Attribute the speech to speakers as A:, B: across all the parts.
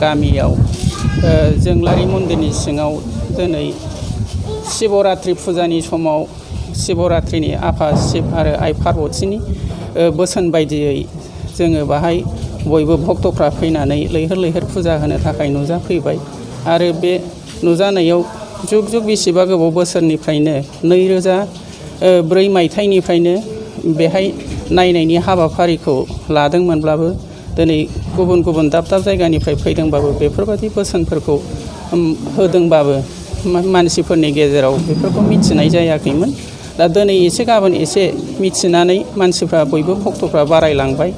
A: गामियाव जोंलारि मन्दिरनि सिङाव दिनै शिवरात्रि फुजानि समाव शिवरात्रिनि आफा शिब आरो आइ पार्बतीनि बोसोन बायदियै जोङो बाहाय बयबो भक्तफ्रा फैनानै लैहोर लैहोर फुजा होनो थाखाय नुजाफैबाय आरो बे नुजानायाव जुग जुग बेसेबा गोबाव बोसोरनिफ्रायनो 2004 मायथाइनिफ्रायनो बेहाय नायनायनि हाबाफारिखौ लादोंमोनब्लाबो दिनै गुबुन गुबुन दाब दाब जायगानिफ्राय फैदोंबाबो बेफोरबायदि बोसोनफोरखौ होदोंबाबो मानसिफोरनि गेजेराव बेफोरखौ मिथिनाय जायाखैमोन। दा दिनै एसे गाबोन एसे मिथिनानै मानसिफ्रा बयबो भक्तफ्रा बारायलांबाय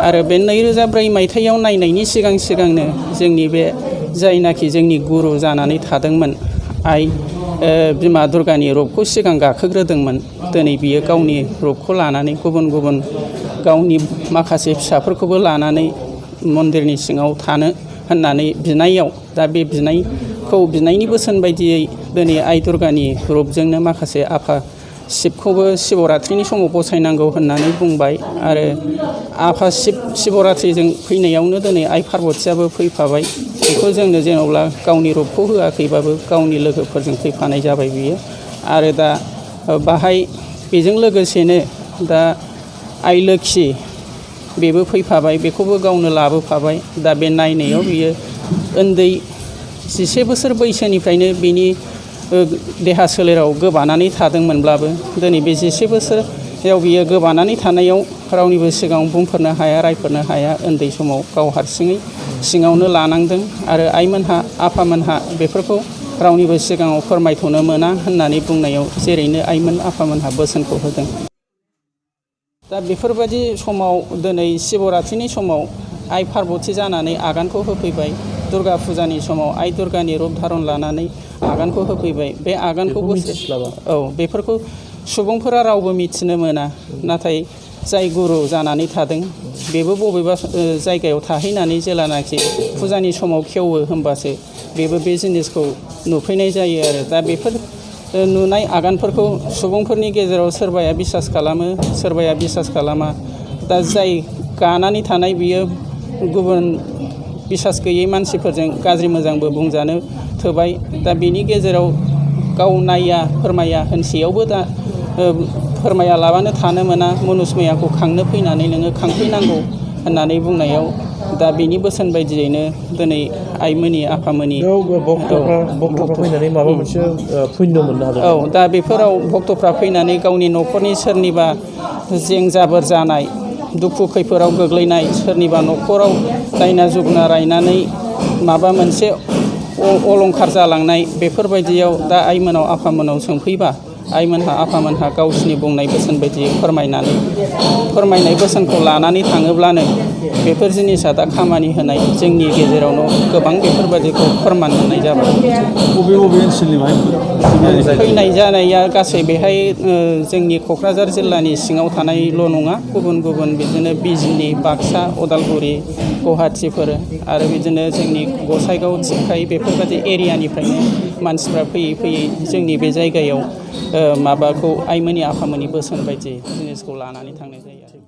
A: आरो बे 2004 मायथाइयाव नायनायनि सिगांनो जोंनि बे जायनाखि जोंनि गुरु जानानै थादोंमोन आइ बिमा दुर्गानि रुपखौ सिगां गाखोग्रोदोंमोन। दिनै बियो गावनि रुपखौ लानानै गुबुन गुबुन गावनि माखासे फिसाफोरखौबो लानानै मन्दिरनि सिङाव थानो होननानै बिनायाव दा बे बिनायनि बोसोन बायदियै दिनै आइ दुर्गानि रुपजोंनो माखासे आफा शिबखौबो शिवरात्रिनि समाव बसायनांगौ होननानै बुंबाय आरो आफा शिवरात्रिजों फैनायावनो दिनै आइ पार्बतीयाबो फैफाबाय। बेखौ जोंनो जेनेबा गावनि रुपखौ होआखैबाबो गावनि लोगोफोरजों फैफानाय जाबाय बियो आरो दा बाहाय बेजों लोगोसेनो दा आइ लोक्षि बेबो फैफाबाय, बेखौबो गावनो लाबोफाबाय। दा बे नायनायाव बियो उन्दै 11 बोसोर बैसोनिफ्रायनो बिनि देहा सोलेराव गोबानानै थादोंमोनब्लाबो दिनै बे 11 बोसोराव बियो गोबानानै थानायाव रावनिबो सिगाङाव बुंफोरनो हाया, रायफोरनो हाया। उन्दै समाव गाव हारसिङै सिङावनो लानांदों आरो आइमोनहा आफामोनहा बेफोरखौ रावनिबो सिगाङाव फोरमायथ'नो मोना होननानै बुंनायाव जेरैनो आइमोन आफामोनहा बोसोनखौ होदों। दा बेफोरबायदि समाव दिनै शिवरात्रिनि समाव आइ पार्बती जानानै आगानखौ होफैबाय। दुर्गा फुजानि समाव आइ दुर्गानि रुप धारन लानानै आगानखौ होफैबाय। बे आगानखौ बेफोरखौ सुबुंफोरा रावबो मिथिनो मोना। नाथाय जाय गुरु जानानै थादों बेबो बबेबा जायगायाव थाहैनानै जेलानाखि फुजानि समाव खेवो होमबासो बेबो बे जिनिसखौ नुफैनाय जायो आरो दा बेफोर नुनाय आगानफोरखौ सुबुंफोरनि गेजेराव सोरबाया बिसास खालामो, सोरबाया बिसास खालामा। दा जाय गानानै थानाय बियो गुबुन बिसास गैयै मानसिफोरजों गाज्रि मोजांबो बुंजानो थोबाय। दा बेनि गेजेराव गाव नाया फोरमाया होनसेयावबो दा फोरमाया लाबानो थानो मोना, मनुसमयाखौ खांनो फैनानै नोङो खांफैनांगौ होननानै बुंनायाव दा बेनि बोसोन बायदियैनो दिनै आइमोननि आफामोननि
B: भक्तफ्रा फैनानै माबा मोनसे पुण्य मोननो हादों।
A: दा बेफोराव भक्तफ्रा फैनानै गावनि न'खरनि सोरनिबा जें जाबोर जानाय, दुखु खैफोदाव गोग्लैनाय, सोरनिबा न'खराव दायना जुगना रायनानै माबा मोनसे अलंखार जालांनाय, बेफोरबायदियाव दा आइमोनाव आफामोनाव सोंफैबा आइमोनहा आफामोनहा गावसिनि बुंनाय बोसोन बायदियै फोरमायनाय बोसोनखौ लानानै थाङोब्लानो बेफोर जिनिसा दा खामानि होनाय जोंनि गेजेरावनो गोबां बेफोरबायदिखौ फोरमान मोननाय जाबाय।
B: बबे ओनसोलनिफ्राय
A: फैनाय जानाया गासै बेहाय जोंनि क'क्राझार जिल्लानि सिङाव थानायल' नङा, गुबुन गुबुन बिदिनो बिजनि, बाक्सा, उदालगुरि, गुवाहाटिफोर आरो बिदिनो जोंनि गसाइगाव, थिफखाय बेफोरबायदि एरियानिफ्रायनो मानसिफ्रा फैयै फैयै जोंनि बे जायगायाव माबाखौ आइमोननि आफामोननि बोसोन बायदि जिनिसखौ लानानै थांनाय जायो।